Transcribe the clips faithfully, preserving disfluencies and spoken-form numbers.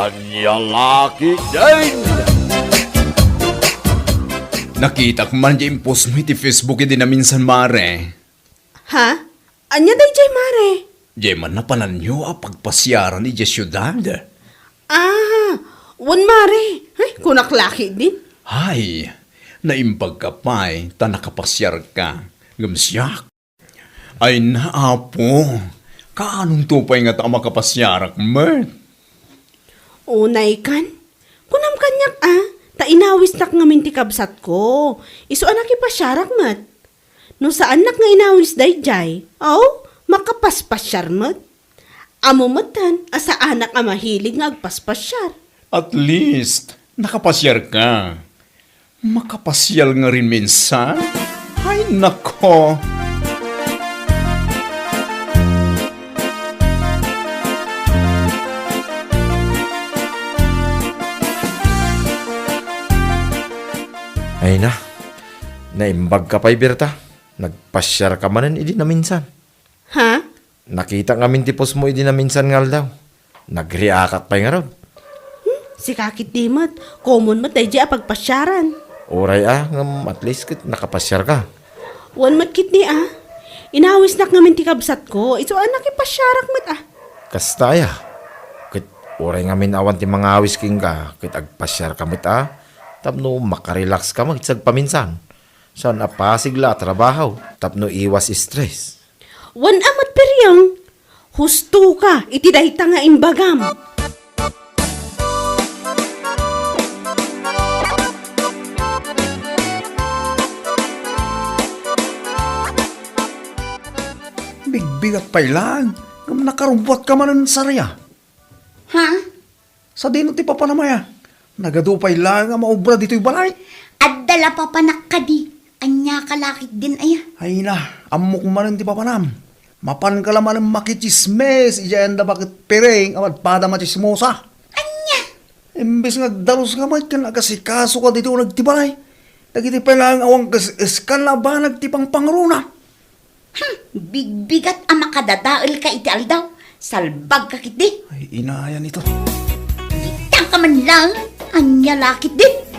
Ania la ketdin? Nakitak man diay impostmo iti Facebook idi naminsan, mare. Ha? Ania daydiay, mare? Diay man napananyo a pagpasiaran idiay siudad. Ah, wen, mare. Ay, kunak la ketdin. Ay, naimbagka pay ta nakapasiarka. Ngem siak, ay na, Apo, kaanonto pay ngata a makapasiarak met? Unay kan, kunam kaniak a, ta inawisnak ngamin ti kabsatko. Isu a nakipasiarak met. No saannak nga inawis daydiay, aw, makapaspasiar met. Ammo metten a saanak a mahilig nga agpaspasiar. At least, nakapasiarka. Makapasiar ngamin minsan? Ay, nako! Ay na, naimbagka pay, Berta. Nagpasiarka manen idi naminsan. Ha? Nakitak ngamin ti postmo idi naminsan nga aldaw. Nagreaktak pay ngarud. Hmm, sika ketdi met. Common met daydiay a pagpasiaran. Uray a, ngem at least ket nakapasiarka. Wen met ketdi a. Inawisnak ngamin ti kabsatko. Isu a nakipasiarak met a. Kasta aya. Ket uray ngamin awan ti mangawis kenka, ket agpasiarka met a. Tapno makarelaxka met sagpaminsan. Saan a pasig la a trabaho tapno iwas stress. Wen a met, Periong, hustoka iti dayta nga imbagam. Bigbigat pay laeng, ngem nakarubbuatka manen, Saria. Ha? Sadino ti papanam aya? Nagadu pay laeng a maubra ditoy balay. Adda la papanak kadi. Ania ka la ketdin aya? Ay na, ammok manen ti papanam. Mapanka la manen makitsismis idiay ayan da baket Piring a padpada a machismosa. Ania? Imbes nga agdaluska met ken agasikasoka ditoy uneg ti balay, dagiti pay laeng awan kas-, kas-, kan la banag ti pangpangruna. Hmm, bigbigat a makadadaelka iti aldaw. Salbagka ketdi. Ay, inayan ito. Itangka man laeng. Ania la ketdi?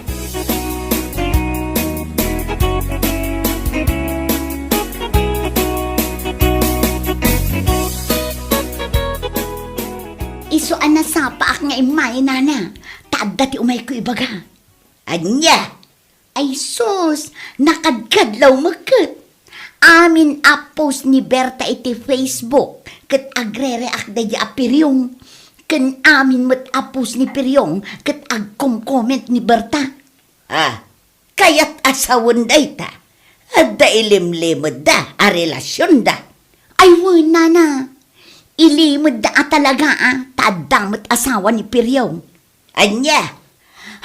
Isu a nasapaak nga immay, nana. Ta adda ti umayko ibaga. Ania? Ay sus, nakadkadlaw met ket. Amin a post ni Berta iti Facebook ket agrereak daydi a Piryong. Ken amin met a post ni Piryong ket agkomcomment ni Berta. Ah, kayat a sawen dayta? Adda ilimlimedda a relasionda. Ay wen, nana. Ilimedda a talaga a, ta adda met asawa ni Piryong. Ania?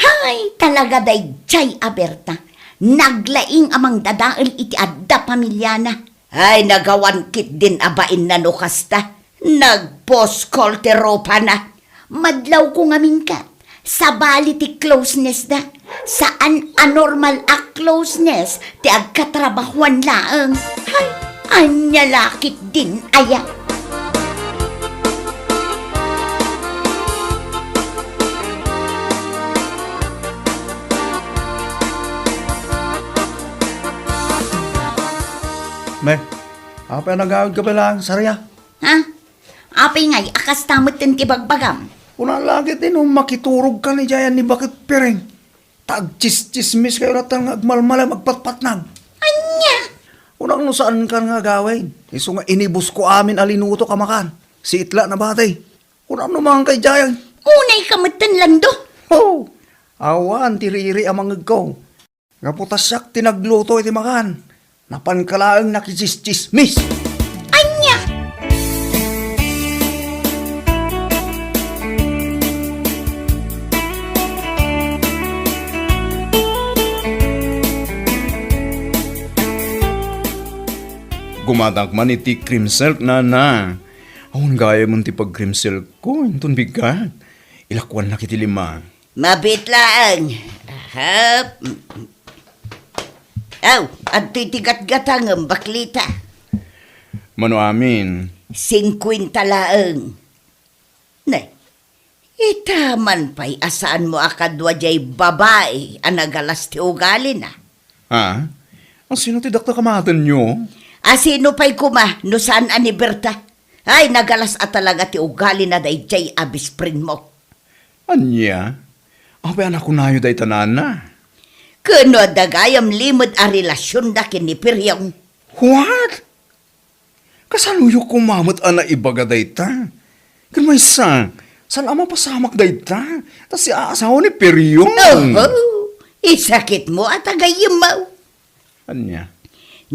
Hay, talaga daydiay a Berta. Naglaing a mangdadael iti adda pamiliana. Ay, nagawan ketdin a bainna no kasta. Nag-post call ti rupana. Madlawko ngamin ket, sabali ti closeness da. Saan a normal a closeness ti agkatrabahuan laeng. Hay, ania la ketdin aya? Me, apay a nagawidka pay laeng, Saria? Ha? Apay ngay a kasta metten ti bagbagam? Kuna la ketdi no makiturogkan idiay ayan ni baket Piring. Ta agtsis-tsismis kayo latta nga agmalmalem agpatpatnag. Ania? Kunak no saankan nga agawid. Isu nga inibusko amin a linutok a makan. Siit la nabati. Kunak no maanka idiay. Unayka metten, Lando. Ho! Awan ti riri a mangegko. Gapu ta siak ti nagluto iti makan. Napanka laeng nakitsistsismis. Ania? Gumatak man iti cream silk, nana. Awan gayam ti pag-cream silk ko, inton bigat. Ilakuannak iti lima. Mabiit laeng. Ahap. Aw, adtoy ti gatgatangem, baklita. Mano amin? Singkuenta laeng. Ne, it Taman pay a saanmo a kadua diay babai a nagalas ti ugalina. Ha? Asino ti dakdakamatenyo? Asino pay koma no saan a ni Berta? Ay, nagalas a talaga ti ugalina daydiay a best friendmo. Ania? Apay a nakunayo dayta, nana? Ken no adda gayam limed a relasionda ken ni Periong. What? Kasanoyo koma met a naibaga dayta? Ken maysa, saan a mapasamak dayta? Ta siak a asawa ni Periong. Oho, isakitmo a tagayemmo. Ania?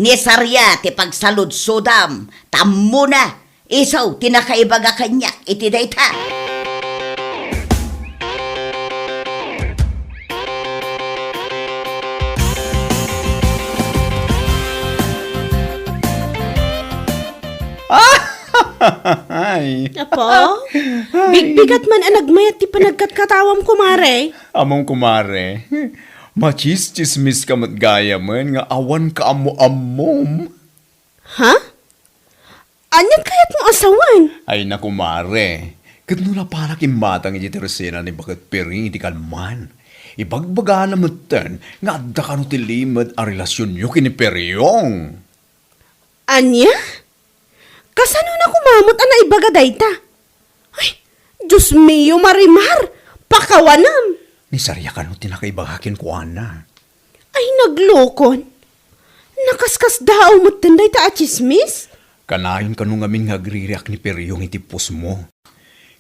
Ni Saria ti pagsaludsodam, ta ammona, isu ti nakaibaga kaniak iti dayta. Ay. Apo? Ay. Bigbigat man a nagmayat ti panagkatkatawam, kumare. Ammom, kumare. Matsistsismis ka met gayamen nga awan kaammo-ammom. Ha? Anian kayatmo a sawen? Ay, naku, mare. Ket no napanak immatang iti tersena ni Baket Peri iti kalman, ibagbagana metten nga adda kano ti limed a relasionyo ken ni Periong. Ania? Kasano na koma met a naibaga dayta? Ay, Dios mio, Marimar! Pakawanam! Ni Saria kano ti nakaibaga kenkuana? Ay, naglokon. Nakaskasdaaw metten dayta a tsismis? Kanayon kano ngamin nga agririak ni Periong iti pusmo?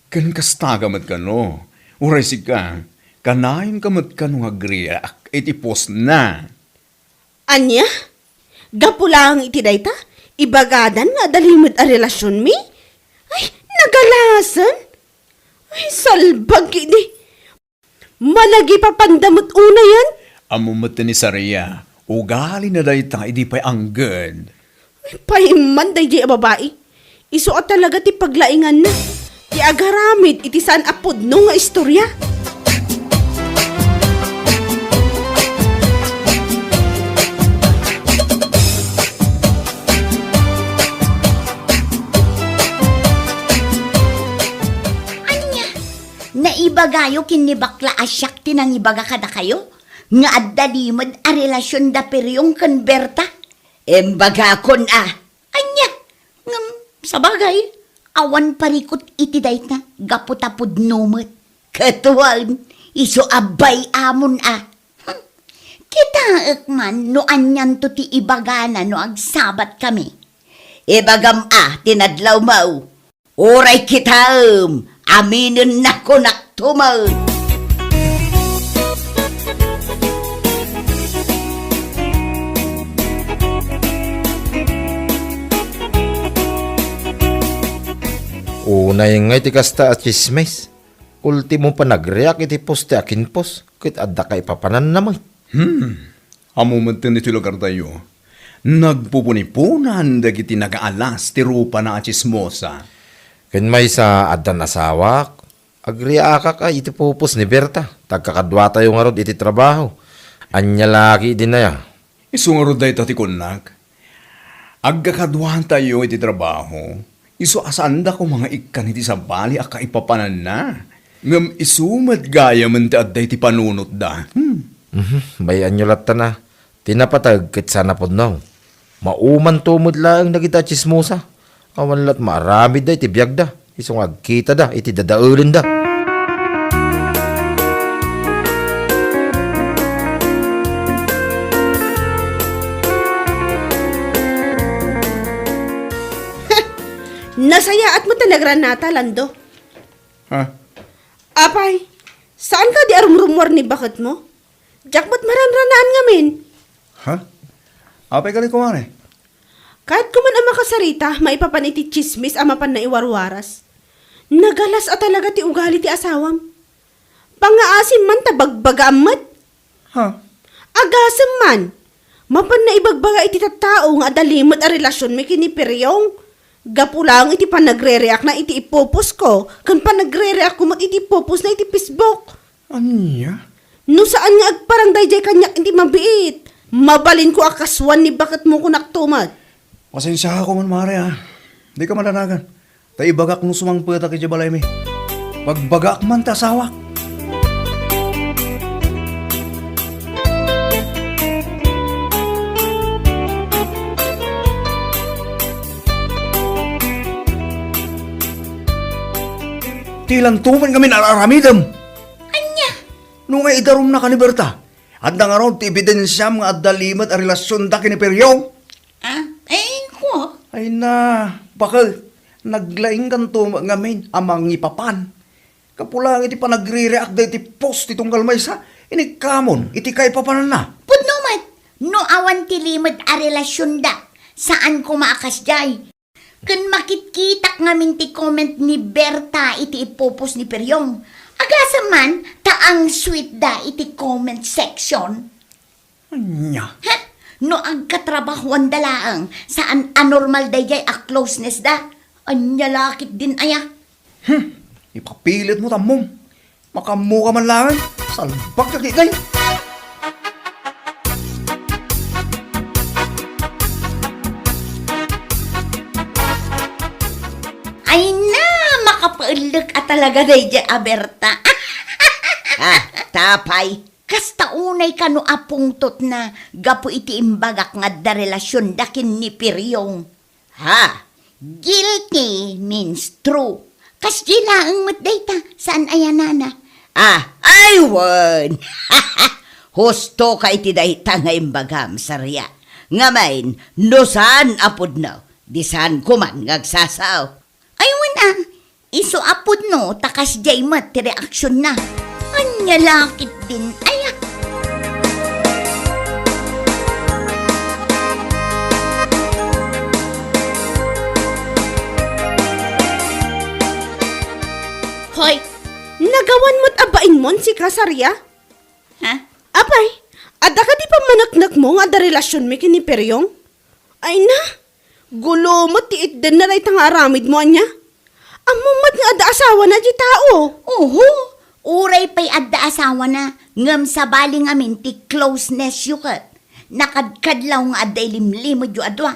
Ken kasta ka met kano, uray sika, kanayon ka met kano nga agririak iti pusna? Ania? Gapu laeng iti dayta, ibagadan nga adda limed a relasionmi? Ay, nagalasen? Ay, salbag idi. Managipapanda met unayen? Ammo met ni Saria, ugalina dayta idi pay angged. Ay, paimman daydiay a babai. Isu a talaga ti paglainganna, ti agaramid iti saan a pudno nga istorya. Ania? Naibagayo ken ni bakla a siak ti nangibaga kadakayo nga adda limed a relasion da Periong ken Berta? Imbagakon a. Ania? Ngem, sabagay, awan parikut iti dayta gapu ta pudno met. Ket wen, isu a bay-amon a. Hmm. Kitaek man no anianto ti ibagana no agsabatkami. Ibagam a ti nadlawmo. Uray kitaem, aminennakon a tumaw. Unay ngay ti kasta a tsismis. Ultimo, panagriak iti poste a kinpos, ket adda kaipapananna met. Hmm. Ammo metten iti lugartayo, nagpupuniponan dagiti nagaalas ti rupana a tsismosa. Ken maysa, addan asawak, agriakak a iti pupos ni Berta, ta agkakaduatayo ngarud iti trabaho. Ania la ketdin aya? Isu ngarud dayta ti kunnak. Agkakaduatayo iti trabaho, isu a saanda koma nga ikkan iti sabali a kaipapananna. Ngem isu met gayamen ti adda iti panunotda. Hmm. Mhm, bay-anyo latta na. Ti napateg ket saan a pudno. Maumanto met laeng dagita a tsismosa. Awan lat maaramidda iti biagda, isu nga agkitada iti dadaelenda. Nasayaat met ta nagranata, Lando. Ha? Apay, saan kadi a rumrummuar ni baketmo? Diak met maranranaan ngamin. Ha? Apay kadi, kumare? Kayatko man a makasarita maipapan iti tsismis a mapan naiwarwaras. Nagalas a talaga ti ugali ti asawam. Pangngaasim man ta bagbagaam met. Ha? Agasem man. Mapan naibagbaga iti tattao nga adda limed a relasionmi ken ni Periong. Gapu laeng iti panagrereakna iti ipuposko ken panagrereakko met iti ipuposna iti Facebook. Ania? No saan nga agparang daydiay kaniak iti mabiit, mabalinko a kasuan ni baketmo, kunakto met. Pasensiaak man, mare, a. Dika madanagan. Ta ibagak no sumangpetak idiay balaymi. Bagbagaak man ta asawak. Ti lanto met ngamin ar-aramidem. Ania? No nga idarumnaka ni Berta, adda ngarud ti ebidensiam nga adda limed a relasionda ken ni Piryong? Ah, ay, ko. Ay na, bakel, naglaingkanto met ngamin a mangipapan. Kapulang iti panagrireak daytoy post ti tunggal maysa, inikkamon iti kaipapananna. Pudno met, no awan ti limed a relasionda, saan koma a kasdiay. Ken makitkitak ngamin ti comment ni Berta iti ipupos ni Piryong. Agasem man, ta ang sweet da iti comment section. Ania? Ha? No agkatrabahoanda laeng, saan a normal daydiay a closeness da? Ania la ketdin aya? Hmm, ipapilit mo tammom. Makaammo ka man laeng. Salbag ka, Kikay. Ay na, makapaellek a talaga daydiay a Berta. Ah, tapay. Kasta unay kano a pungtotna gapu iti imbagak nga adda relasionda ken ni Piryong. Ha? Guilty means true. Kasdi laeng met dayta, saan aya nana? Ah, ay wen! Husto ka iti dayta nga imbagam, Saria. Ngamin, no saan a pudno, di saan koman nga agsasao. Ay wen a, isu a pudno ta kasdiay met ti reaksionna. Ania la ketdin aya? Hoy, nagawan met a bainmon sika, Saria? Ha? Apay, adda kadi pammaneknekmo nga adda relasionmi ken ni Piryong? Ay na, gulo met ti itdenna dayta nga aramidmo ania? Ammom met nga adda asawana diay tao. Oho, uray pay adda asawana, ngem sabali ngamin ti closeness yo ket. Nakadkadlaw nga adda ilimlimedyo a dua.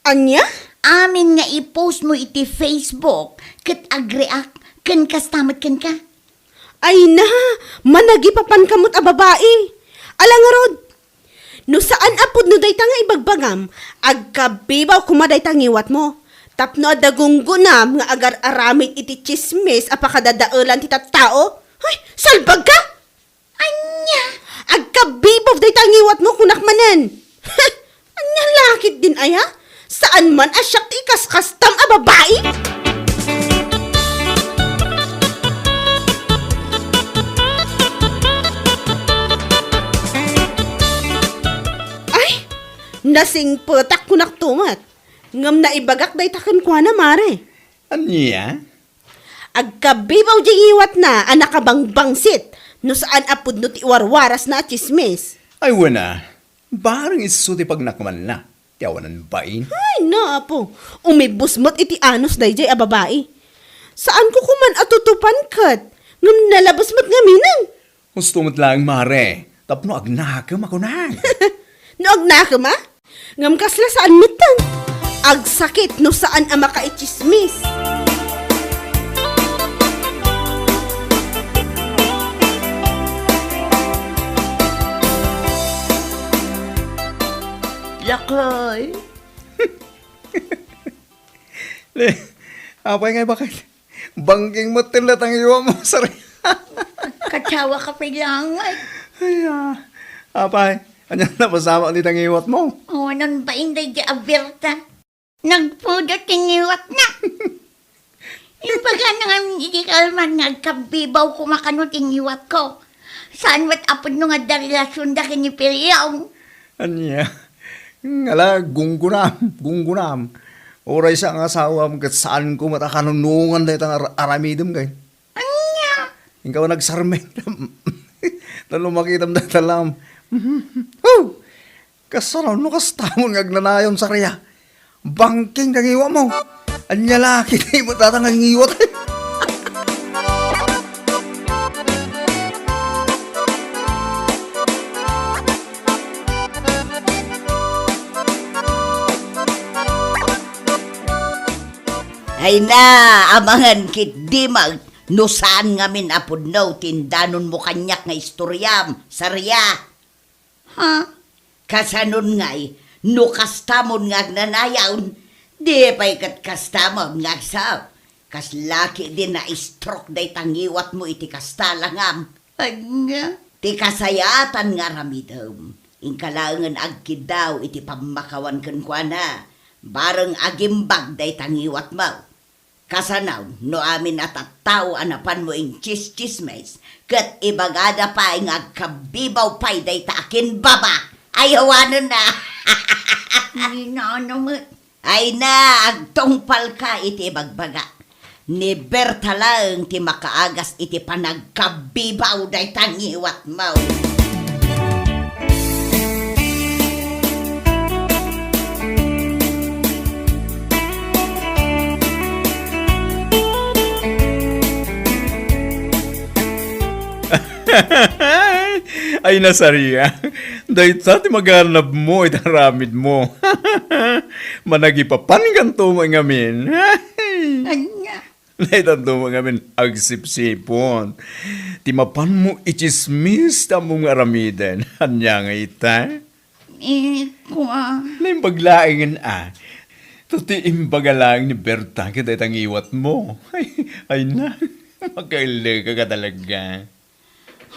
Ania? Amin nga i-post mo iti Facebook ket agreact ken kasta met kenka. Ay na, managipapanka met a babai. Ala ngarud, no saan a pudno dayta nga ibagbagam, agkabibaw koma dayta ngiwatmo. Tapno adda gunggonam nga agar-aramid iti tsismis a pakadadaelan ti tattao. Ay, salbagka! Ania? Agkabibaw dayta ngiwatmo, kunak manen. Ania la ketdin aya? Saan man a siak ti ikaskastam a babai? Ay, nasingpetak kunakto met. Ngem naibagak dayta kenkuana, Mare. Ania? Agkabibaw diay ngiwatna a nakabangbangsit no saan a pudno ti warwarasna a tsismis. Ay, wen a, bareng isu ti pagnakmanna ti awanan bain. Ay, na, Apo, umibus met iti anus daydiay a babai. Saanko koman a tutupan ket ngem nalabes met ngaminen. Husto met laeng, Mare, tapno agnakem a kunam. No agnakem a? Ngem kasla saan metten. Agsakit no saan a makaitsismis. Lakay. Apay nga ibakat? Bangking met ti latta nga ngiwatmo, Sari. Katsawa ka pay langay. Ay, ah. Apay, ania napasamak dita ngiwatmo? Awanan bain daydi a Berta. Nagpudot ti ngiwatna. Imbagana ngamin idi kalman nga agkabibaw koma kano ti ngiwatko. Saan met a pudno nga adda relasionda ken ni Piriaw. Ania? Ngala, gunggonam, gunggonam. Uray sa nga asawam ket saanko met a kanunongan dayta nga ar-, aramidem kay. Ania? Inka nagsarmek. Tan no makitam dayta lam. Huh! Kasano no kastamon nga agnanayon, Saria? Bangking nga ngiwatmo. Ania la, kitaem met dayta nga ngiwat. Ay na, amangan ketdi met. No saan ngamin a pudno ti indanonmo kaniak nga istoriam, Saria? Ha? Kasanon ngay, no kastamon nga agnanayon, di pay ket kastamon nga agsaw. Kasla ketdi na-stroke dayta ngiwatmo iti kasta, langam. Anya? Ti kasayaatan nga aramidem, inka laengen agkiddaw iti pammakawan kenkuana, bareng agimbag dayta ngiwatmo. Kasano no amin a tattao a napanmo intsistsismes, ket ibagada pay nga agkabibaw pay dayta a kinbaba? Ay, awanen na! Ni Nana met. Ay na, agtungpalka iti ibagbaga. Ni Berta laeng ti makaagas iti panagkabibaw dayta ngiwatmo. Ay, Saria, dayta ti maganabmo iti aramidmo. Managipapangganto met ngamin. Anya? Daytanto met ngamin agsipsipon ti mapanmo itsismis ti ammom nga aramiden. Ania ngay ita? Eh, kua. Naimbag laengen a. Iti imbaga laeng ni Berta ket dayta ngiwatmo. Ay, ay na, makaellek ka talaga.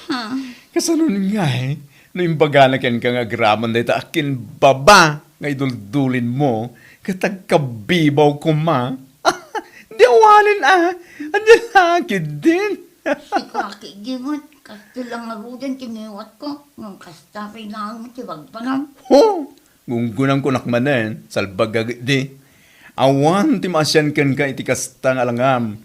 Ha? Kasanon ngay, no imbagana kenka nga agraman dayta a kinbaba nga iduldulinmo, ket agkabibaw koma? Di awanen a, ania la ketdin? Sika ketdi met, kasta la ngaruden ti ngiwatko, ngem kasta pay laeng ti bagbagam. Ho! Gunggunam kunak manen, salbag a ketdi. Awan ti maasian kenka iti kasta nga langam.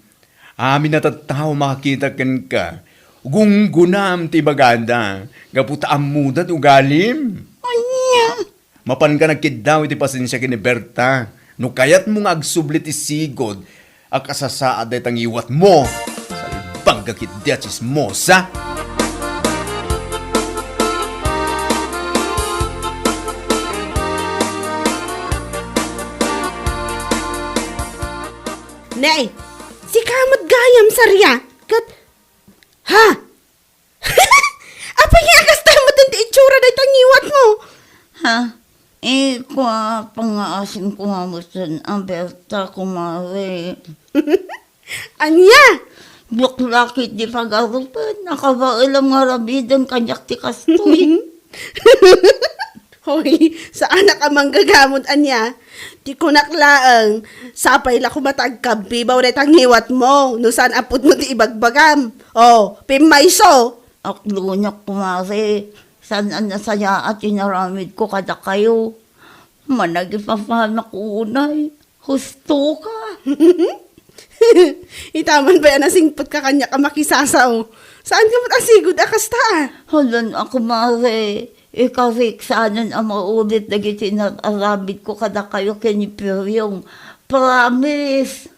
Amin a tattao makakita kenka, gunggunam ti ibagada, gapu ta ammoda ti ugalim. Ania? Mapanka nagkiddaw iti pasensia ken ni Berta. No kayatmo nga agsubli ti sigud a kasasaad dayta ngiwatmo, salbag a ketdi a tsismosa. Nay, sika met gayam, Saria. Ket, ha? Apay nga kasta met ti itsura dayta ngiwatmo? Ha? Eh, kua, pangngaasinko nga met, Berta, kumare. Ania? Buklat ti pagarupen, nakabaelam nga aramiden kaniak ti kastoy. Hoy, saanak a manggagamon ania. Ti kunak laeng, sapay la koma ta agkabibaw dayta ngiwatmo, no saan a pudno ti ibagbagam. O, pimmayso. Aklonak, kumare, saan a nasayaat ti inaramidko kadakayo. Managipapanak unay. Husto ka. Ita man pay a nasingpet ka kaniak a makisasao. Saan ka met a sigud a kasta a? Hala, kumare, ikarik saanen a maulit dagiti nar-aramidko kadakayo ken ni Piryong. Promise!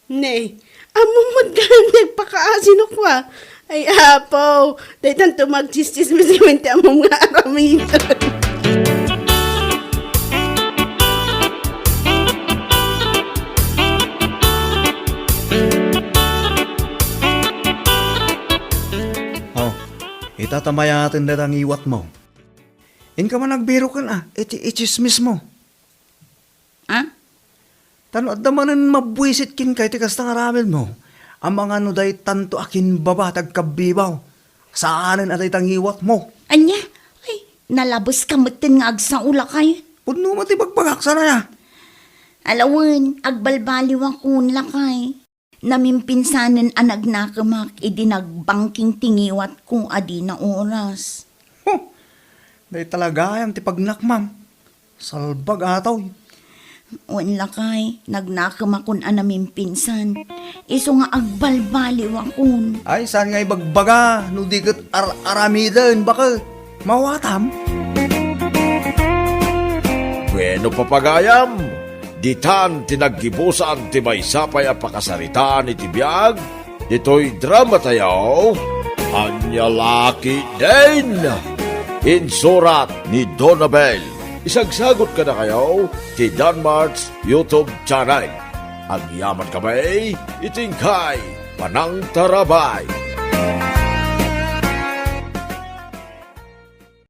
Ne, ammom met gayam ti agpakaasinok a. Ay, Apo, daytanto nga agtsistsismis ngamin ti ammom nga aramid. O, ita ta mayaten dayta ngiwatmo. Inka man agbiroken a, iti itsismismo. A? Ta no adda manen mabuisit kenka iti kasta nga aramidmo, amangan no daytanto a kinbaba ti agkabibaw. Saanen a dayta ngiwatmo. Ania? Ay, nalabeska metten nga agsao, lakay. Pudno met ti bagbagak, sana ya. Alawen, agbalbaliwakon, lakay. Namimpinsanen a nagnakemak idi nagbangking ti ngiwatko a dina oras. Huh! Dayta la gayam ti pagnakmam. Salbag, atoy. Wen, lakay, nagnakemakon a namimpinsan. Isu nga agbalbaliwakon. Ay, saan nga ibagbaga no di ket ar-aramiden, baket? Mawatam? Bueno, papagayam, ditan ti naggibusan ti maysa pay a pakasaritaan iti biag ditoy dramatayo, Ania La Ketdin. Insurat ni Donabel. Isagsagut kadakayo ti Danmart's YouTube channel. Agyamankami iti inkay panangtarabay.